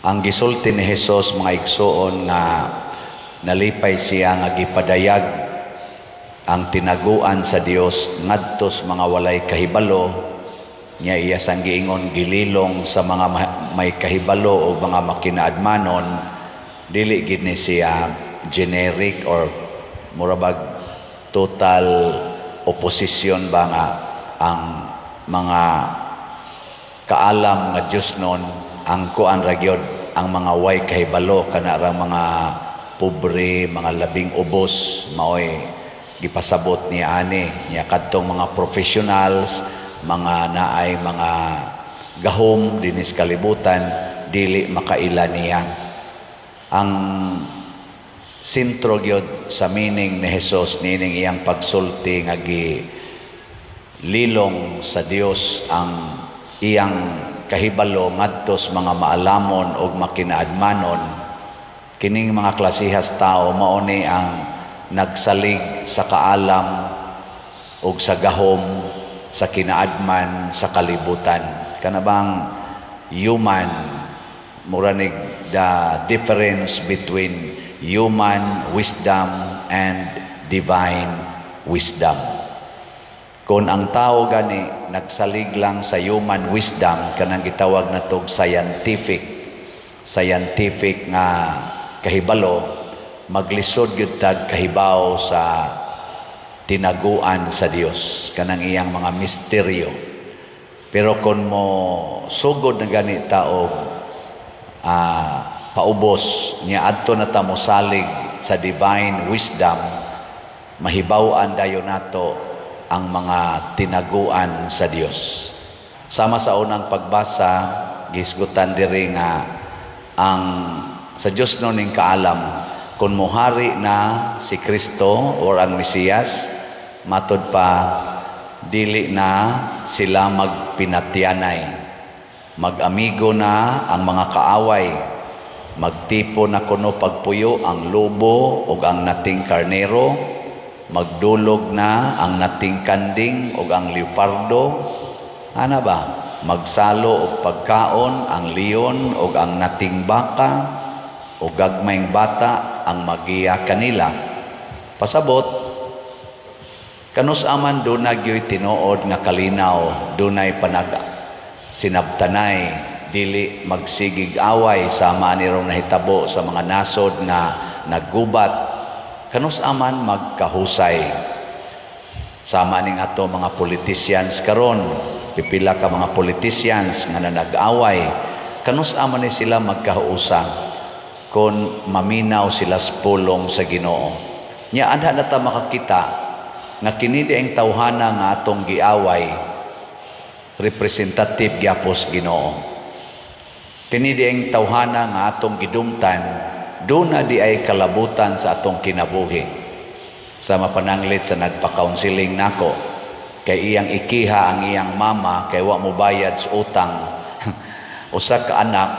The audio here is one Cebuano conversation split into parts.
Ang gisulti ni Jesus, mga igsuon, nga nalipay siya nga gipadayag ang tinaguan sa Dios ngadto sa mga walay kahibalo niya. Iya sang giingon gililong sa mga may kahibalo o mga makinaadmanon. Dili gid ni siya generic or mura bag total opposition ba nga ang mga kaalam nga Dios nun ang kuan ra gyud, ang mga way kahibalo, kana ra mga pobre, mga labing ubos maoy gipasabot niya ani niya. Kadtong mga professionals, mga naay mga gahom dinis kalibutan, dili makaila niya. Ang sentro gyud sa meaning ni Jesus nining iyang pagsulti nga gi lilong sa Dios ang iyang kahibalo ngadto sa mga maalamon ug makinaadmanon, kining mga klasihas tao mao ni ang nagsalig sa kaalam ug sa gahom sa kinaadman sa kalibutan, kana bang human, mura nig the difference between human wisdom and divine wisdom. Kung ang tao gani nagsalig lang sa human wisdom, kanang gitawag natog scientific nga kahibalo, maglisod gyud tag kahibaw sa tinaguan sa Dios, kanang iyang mga misteryo. Pero kung mo sugod na gani ta og paubos niya, adto na ta mosalig sa divine wisdom, mahibaw-an dayon nato ang mga tinaguan sa Dios. Sama sa unang pagbasa, gisgutan diri nga ang sa Dios no ning kaalam, kung muhari na si Kristo or ang Mesiyas, matud pa dili na sila magpinatyanay, mag-amigo na ang mga kaaway, magtipo na kuno pagpuyo ang lobo ug ang nating karnero, magdulog na ang nating kanding ug ang leopardo, ana ba, magsalo og pagkaon ang leon ug ang nating baka, o gagmayng bata ang magiya kanila. Pasabot, kanus aman duna gyoy tinuod nga kalinaw, dunay panag sinabtanay, dili magsigig away sama ni rong nahitabo sa mga nasod nga naggubat. Kanus aman magkahusay. Sama ning ato mga politicians karon, pipila ka mga politicians nga nag-away, kanus aman ni sila magkahusa kung maminaw sila sa pulong sa Ginoo? Nya anha na ta makakita nga kini di ang tawhana nga atong giaway, representative gyapos Ginoo. Kini di ang tawhana nga atong gidumtan, duna di ay kalabutan sa atong kinabuhi. Sa mapananglit sa nagpa-counseling nako, kay iyang ikiha ang iyang mama kay wa mo bayad sa utang. Usa ka anak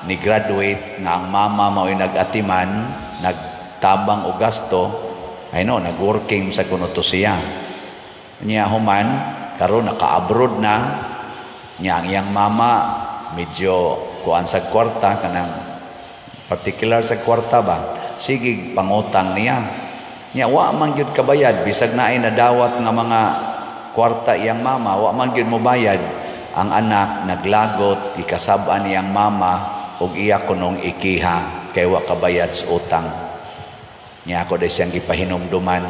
ni graduate nga ang mama mao'y nag-atiman, nagtabang og gasto, ay no, nag-working sa kuno to siya. Niya human, karon naka-abroad na, niya ang iyang mama medyo kuan sa kwarta, kanang particular sa kwarta ba, sige pangutang niya. Niya wa man gyud kabayad, bisag naay nadawat nga mga kwarta iyang mama, wa man gyud mobayad. Ang anak naglagot, gikasab-an niyang mama ug iya kunong ikiha kay wa kabayad sa utang. Nya ako dai siyang gipahinumduman,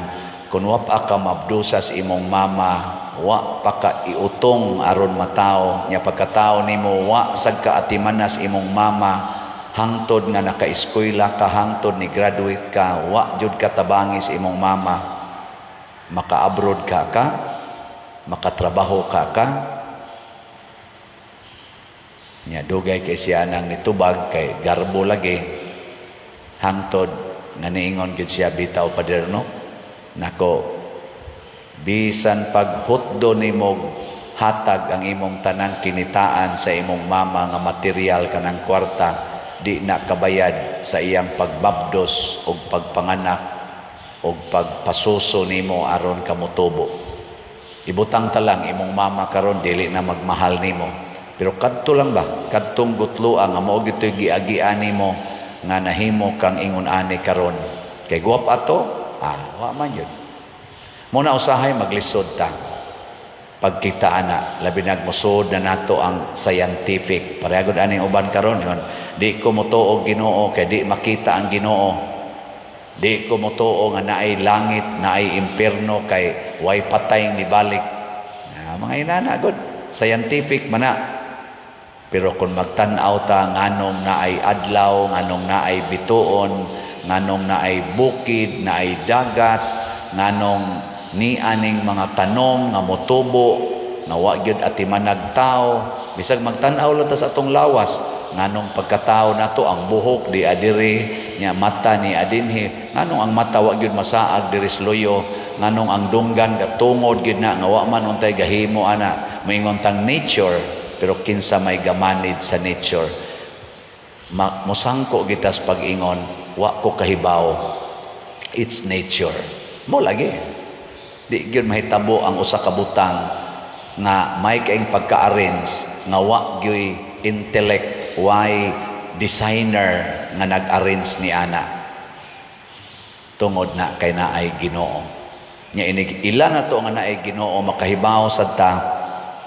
kung wa pa ka mabdusa sa imong mama, wa pa ka iutong aron matawo nya, pagkatao nimo wa sad ka atimanas imong mama hangtod nga naka-eskwela ka, hangtod ni graduate ka, wa jud ka tabangi sa imong mama, maka-abroad ka ka, makatrabaho ka ka? Nya dugay kay siya nang nitubag kay garbo lagi, hangtod nga niingon gid siya, "Bitaw, Pader, no, nako, bisan paghutdo nimo hatag ang imong tanang kinitaan sa imong mama nga material, kanang kwarta, di na kabayad sa iyang pagbabdos og pagpanganak og pagpasuso nimo aron ka motubo. Ibutang ta lang imong mama karon dili na magmahal nimo, pero Pero kadto lang ba, kadtong gutloa nga mao gito'y giagian nimo nga nahimo kang ingon ani karon. Kay guwap ato, wa man yun. Muna usahay maglisod ta. Pagkita ana, labi nagmusod na nato ang scientific. Pareha ani uban karon yun. Di ko motuo Ginoo kay di makita ang Ginoo. Di ko motuo nga naay langit, naay impierno kay way patay nibalik. Mga inana good. Scientific man na. Pero kung magtan-aw ta nganong naay adlaw, nganong naay bituon, nganong naay bukid, naay dagat, nganong ni aning mga tanom nga motubo, nga wa gyud atimanag tao, bisag magtan-aw lang ta sa atong lawas, nganong pagkatao nato ang buhok di adiri, nya mata ni adinhi, nganong ang mata wa gyud masaag diri sa luyo, nganong ang dunggan gatungod gyud na nga wa man untay gahimo ana, moingon tang nature, pero kinsa may gamanage sa nature? Mosangko gitas pag-ingon, "Wa ko kahibaw, it's nature." Mo lagi di gyud mahitabo ang usa ka butang nga may kaing pagka-arrange nga wa gyuy intellect, way designer nga nag-arrange ni ana, tungod na kay naay Ginoo. Nya inig ila na to nga naay Ginoo, makahibaw sad ta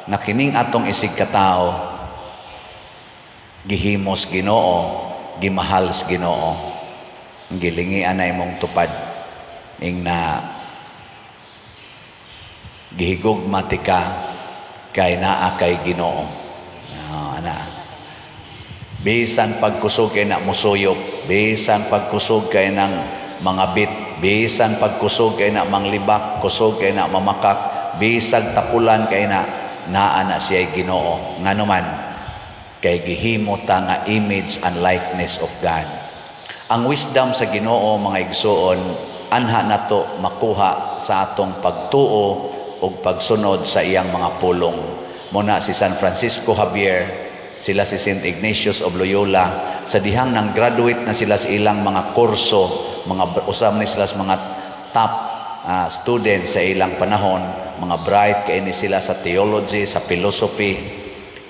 na kining atong isig katawo gihimos Ginoo, gimahal sa Ginoo. Gilingian na imong tupad ing na gihigugma ti ka kay naa kay Ginoo. Ana. Bisan pagkusog kay na musuyop, bisan pagkusog kay ng mga bit, bisan pagkusog kay na manglibak, kusog kay na mamakak, bisag tapulan kay na, naa na siya Ginoo. Ngano man kay gihimo ta nga image and likeness of God. Ang wisdom sa Ginoo, mga igsuon, anha nato makuha sa atong pagtuo ug pagsunod sa iyang mga pulong. Muna si San Francisco Javier, sila si Saint Ignatius of Loyola, sa dihang nang graduate na sila sa ilang mga kurso, mga usam ni sila sa mga top students sa ilang panahon, mga bright kay ni sila sa theology, sa philosophy,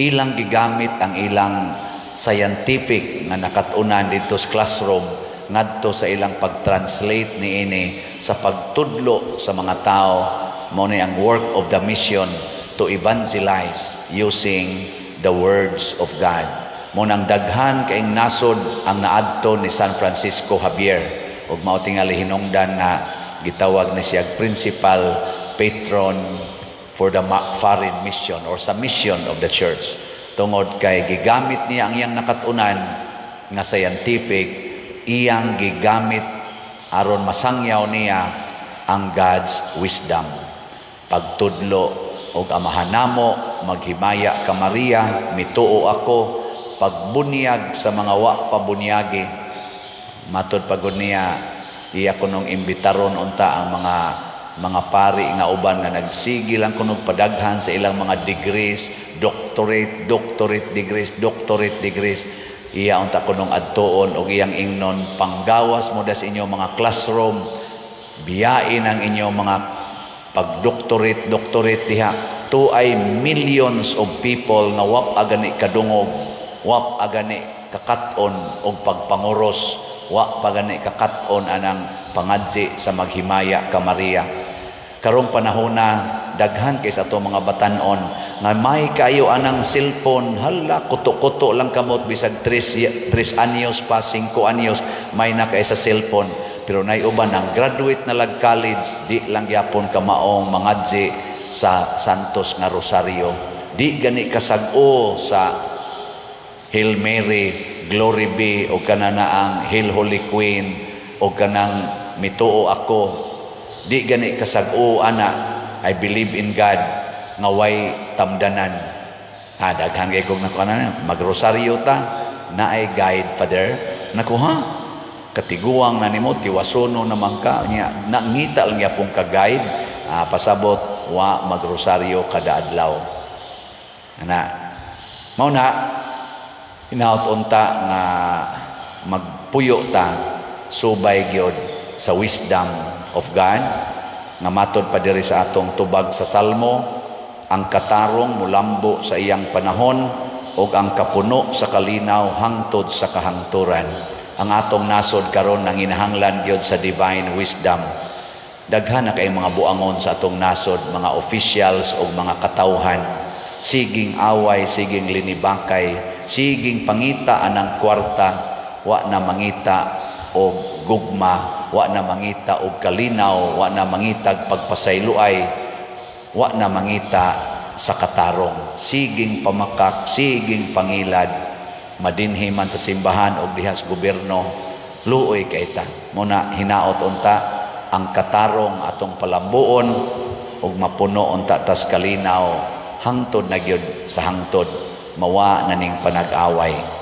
ilang gigamit ang ilang scientific nga nakatunan dito sa classroom ngadto sa ilang pag-translate niini sa pagtudlo sa mga tao. Mao ni ang work of the mission to evangelize using the words of God. Mo nang daghan kaing nasod ang naadto ni San Francisco Javier ug mao tingali hinungdan nga gitawag ni siya principal patron for the foreign mission or sa mission of the church, tungod kay gigamit niya ang iyang nakatunan nga scientific, iyang gigamit aron masangyaw niya ang God's wisdom. Pagtudlo og "Amahan namo", "Maghimaya ka Maria", "Mituo ako", pagbunyag sa mga wa pa bunyagi. Matod pagod niya, iya kunong imbitaron unta ang mga pari nga uban nga nagsige lang kunog padaghan sa ilang mga degrees, doctorate, doctorate degrees, doctorate degrees. Iya unta kunong adtuon og iyang ingnon, "Panggawas mo das inyong mga classroom, biyain ang inyong mga pag-doctorate, doctorate diha. To ay millions of people nga wap agani kadungog, wap agani kakat-on og pagpanguros, wa pa gani kakat-on anang pangadzi sa 'Maghimaya ka Maria.'" Karong panahona, daghan kay sa ato mga batanon nga may kayo anang cellphone. Hala, kuto-kuto lang kamot, bisag 3 anyos pa, 5 anyos, may na kay sa cellphone. Pero nay uban ang graduate na lag college, di lang gyapon kamaong mangadzi sa Santos nga Rosario, di gani kasag-o sa Hail Mary, Glory Be, o kana na ang Hail Holy Queen, o kanang "Mituo ako". Di gani kasag-o ana "I believe in God" nga way tamdanan. Daghan kay kog nakuha na, "Magrosaryo ta, naay guide, Father." Nakuha katiguang na nimo, tiwasono naman ka nya, nangita lang gyapon ka guide. Pasabot wa magrosaryo kada adlaw. Ana, mao na hinaut unta nga magpuyo ta subay gyud sa wisdom of God nga matod pa diri sa atong tubag sa Salmo, ang katarong mulambo sa iyang panahon. ug ang kapuno sa kalinaw hangtod sa kahangturan. Ang atong nasod karon nanginahanglan gyud sa divine wisdom. Daghan na kay mga buangon sa atong nasod, mga officials ug mga katawhan. Siging away, siging linibakay, siging pangita anang kwarta, wa na mangita og gugma, wa na mangita og kalinaw, wa na mangitag pagpasayloay, wa na mangita sa katarong. Siging pamakak, siging pangilad, madinhi man sa simbahan o diha sa gobyerno, luoy kay ta. Muna hinaot unta ang katarong atong palambuon ug mapuno unta tas kalinaw hangtod na gyud sa hangtod, mawa na ning panag-away.